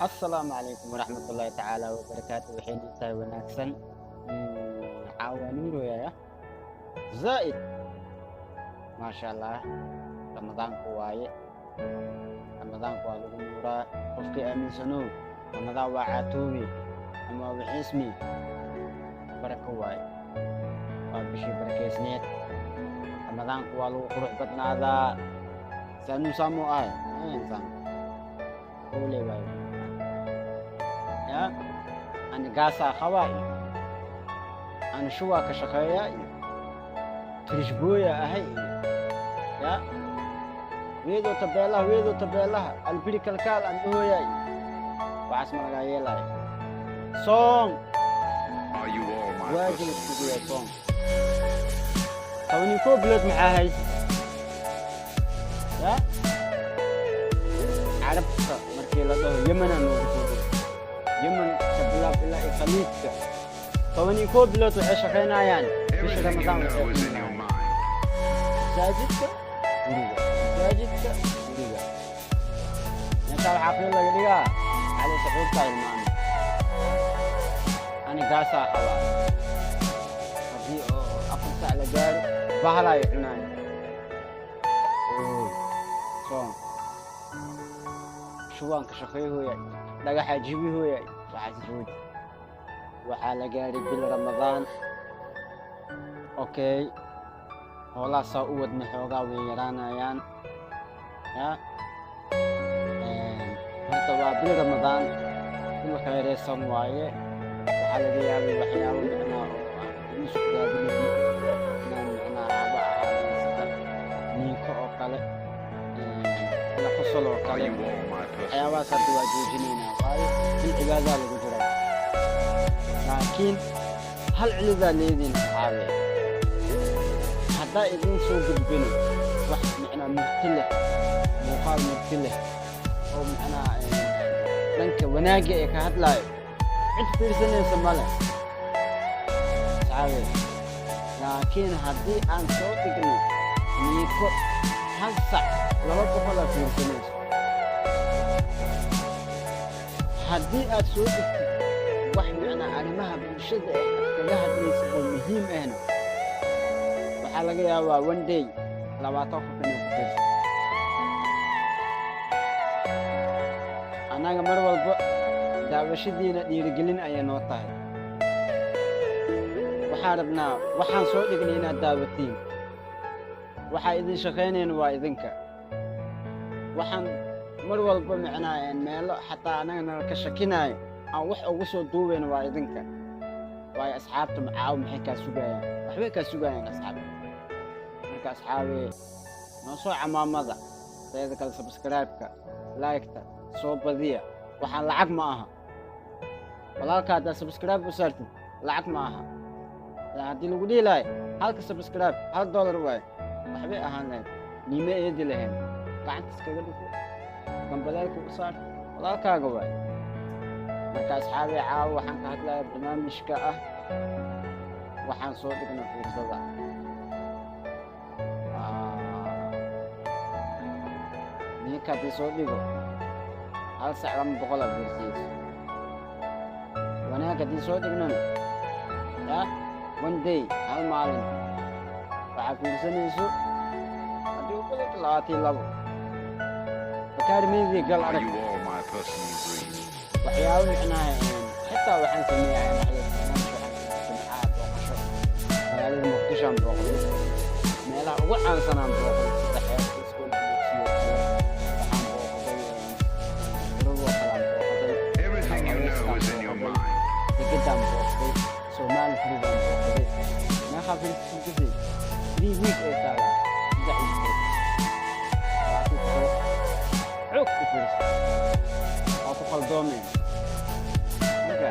Asalaamu calaykum waraxmatullaahi tacaala wabarakaatu. Waxay nii tahay wanaagsan. Caawa nuurooyaya zaa'id, maasha Allah. Ramadaanku waaye, Ramadaanku waa lagu nuuraa. Qofkii aaminsanow Ramadaan waa caatoobi ama waa wixiismi, barako waaye, waa bishii barakeysneed. Ramadaanku waa lagu qurux badnaadaa. Saanuu saamuu ahay insaan ole waaye ya ani gaasaa qabaa iyo ani shubaa ka shaqeeyaa iyo turishbooya ahay iyo ya weedoo tabeelaha, weedoo tabeelaha albiri kalkaal aan dhahooyaa iyo waxaas ma lagaa yeelaayo. Soon Are you all my waajib personal iskugu yahay dreams? Soon 11 bilood maxaa haysa ya Carabta markii la dhaho Yemenaa noogu soo dhow. Yemen ka bilaab ilaa iyo Khaliijka, 11 bilood waxay shaqaynayaan bisha Everything you Ramadaan. know Waxay is in your cunayaan mind. Masaajidka, guriga, masaajidka, guriga. Meeshaa waxaa qiil laga dhigaa cali saxuurtaa ilmaami ani gaasaa qabaa. Haddii oo 4 sac la gaaro bahalaayo cunaayo. Oy, soon shubaanka shaqeyhooya, dhagaxa jibihooya, waxaas jooji. Waxaa la gaaray bil Ramadaan. Okay, hoolahaasaa u wadna xoogaa way yaraanayaan. Ya horta waa bil Ramadaan, bil khayraysan waaye. Waxaa laga yaabay waxyaabo micnaa oo aan isku daadinayno inaan micnaa haba ahaadeen sida niinka oo kale, la qosol oo Are kale. you all my personal Waxyaabahaas hadda waa joojinaynaa, waayo bil cibaadaa lagu jiraa. Laakiin hal cilidaa leediin, asxaabe. Haddaa idin soo gudbino wax micnaa murti leh, muuqaal murti leh oo micnaa dhanka wanaagga ee ka hadlaayo, cid fiirsanaysa male, asxaabe. Laakiin haddii aan soo dhigno niiko, hal sac 200 aa fiirsanayso. Haddii aad soo dhigtid wax micnaa arrimaha bulshada eh aad kaga hadlaysid oo muhiim ahna, waxaa laga yaabaa one day 20 qof inay ku fiirsato. Annaga mar walba daawashadiina dhiirigelin ayay noo tahay. Waxaan rabnaa waxaan soo dhignay inaad daawatiin. Waxaa idin shaqaynayna waa idinka. Waxaan mar walba micnaa meelo xataa annaga nala ka shakinaayo aan wax ugu soo duubayna waa idinka. Waayo asxaabta macaawo maxay kaa sugayaan? Waxbay kaa sugayaan asxaabta. Marka asxaabee, noo soo camaamada. Teeda kale, subscribe-ka, like-ta soo badiya. Waxaan lacag ma aha, walaalka. Haddaad subscribe u saartid lacag ma aha. Haddii lagu dhihi lahay halka subscribe $1 waayo, waxbay ahaan lahayd, niime eedi lahayn. Gacanta iskaga dhufo, gambaleelka u saar, walaalkaaga waayo. Marka asxaabee, caawa waxaan ka hadlayaa barnaamijka ah waxaan soo dhigna fiirsada. Ninka haddii soo dhigo hal sac 200 aa fiirsiyeyso. Wanaag haddii soo dhignana, ya one day, hal maalin waxaa fiirsanayso haddii u badato 22. Bakaari media gal Are arag. you all my personal dreams? Waxyaabo micnaha xitaa waxaan sameeyay dhexdeed barnaamij. Waxaan jimcaha booqasho magaalada Muqdisho aan booqday, meelaha ugu caansan aan booqday sida xeebta Iskool Bulisiyo kale. Waxaan booqday Ururoo kale aan booqday. Everything you know is in your mind. Dekedaan booqday, Soomaali Food aan booqday. Meeqaa fiirsan? 3 week ay taalaa, 3 isbuuc, 27 xoog ku fiirsan waa ku qaldoomeen. Marka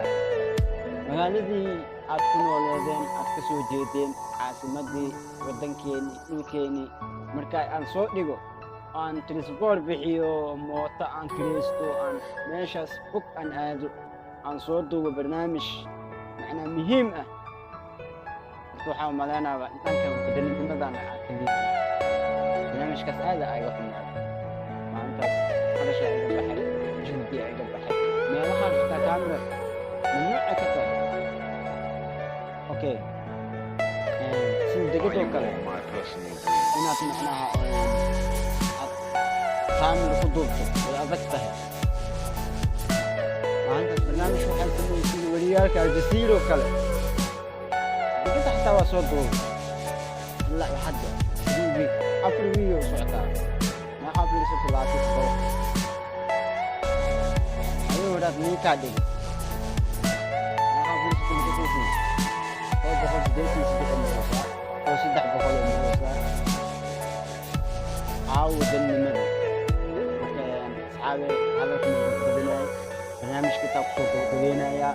magaaladii aad ku nooleedeen, aad ka soo jeedeen, caasimadii waddankeenii, dhulkeenii, marka aan soo dhigo oo aan transport bixiyo, mooto aan kiraysto, aan meeshaas fog aan aado, aan soo duubo barnaamij macnaa muhiim ah, horta waxaa umaleynayaa dhanka wadaninnimadana aad ka liidan. Barnaamijkaas aada iga xumaaday maalintaas. Qarashaa iga baxay, juhdiyaa iga baxay. Meelahaan xitaa kaamira mamnuucay ka tahay. Okay, sida Are degadoo you kale all my personal dreams? Inaad macnaha aad kaamira ku duubto way adag tahay. Maalintaas barnaamij waxay sameeyey sida wariyaalka Aljazeera oo kale. Degada xitaa waa soo duubay. Ilaa iyo hadda 3 week, 4 week oo socotaa. Meeqaa fiirsatay? 27. Ayuu wadaad ninkaa dhigay. Meeqaa fiirsatay? Makasaysiin 183 mareysaa oo 300 oo mareysaa. Caawa wadanimada. Marka, asxaabe, hadalka ma badinaya, barnaamijka intaa kusoo gabagabeynayaa.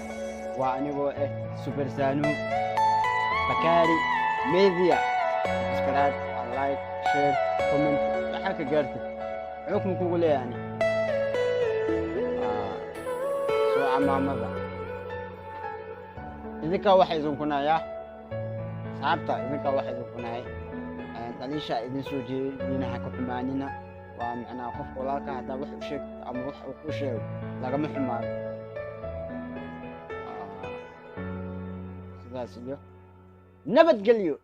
Waa anigoo ah Super Sanu Bakari Media. Subscribe and like, share, comment, waxaa ka gaartid xukmi kugu leeyahay. Soo camaamada idinkaa waxa idinku nayaa, asxaabta, idinkaa waxa idinku nahay. Dhaliisha idin soo jeedinaha ka xumaanina. Waa macnaha qofka walaalka haddaa wax u sheegto ama wax uu ku sheego, lagama xumaado. Sidaas iyo nabadgelyo.